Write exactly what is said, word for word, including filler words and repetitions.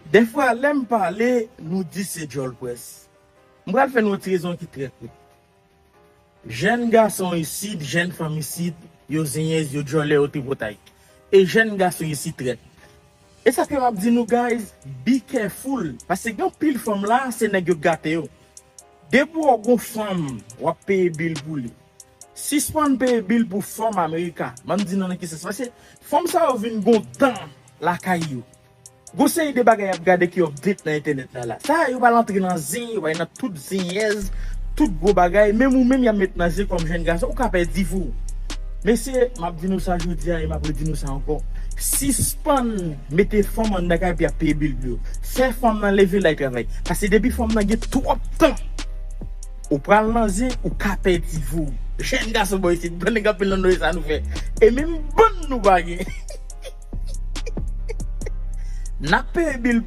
Dèfwa lè m pale, nou di se djòl pwès. M pral fè nou yon ti rezon ki trè kout. Jèn gason isit, jèn fanm isit, yo zenyèz, yo djòlè, yo tripotay. E jèn gason isit trèt. E sa fè m ap di nou, guys, be careful. Paske gen anpil fanm la, se nèg yo gate yo. Depi w gon fanm, w ap peye bil pou li. Sispann peye bil pou fanm Amerika. Ban m di nou nan ki sans. Paske fanm sa yo vin gon tan lakay yo. Gon seri de bagay y ap gade ki update nan entènèt la la. Sa yo pral antre nan zen, yo pral nan tout zenyèz, tout gwo bagay. Menm ou menm y ap met nan zen kòm jèn gason, ou ka pèdi vi w. Mesye, m ap di nou sa jodi a e m ap redi nou sa ankò. Sispann mete fanm anndan kay pou y ap peye bil pou yo. Fè fanm nan leve l al travay. Paske depi fanm nan gen twòp tan, ou pral nan zen, ou ka pèdi vi w. Jèn gason bò isit, bann nèg anpil nan nou e sa nou fè. E menm bann nou pa gen. N ap peye bil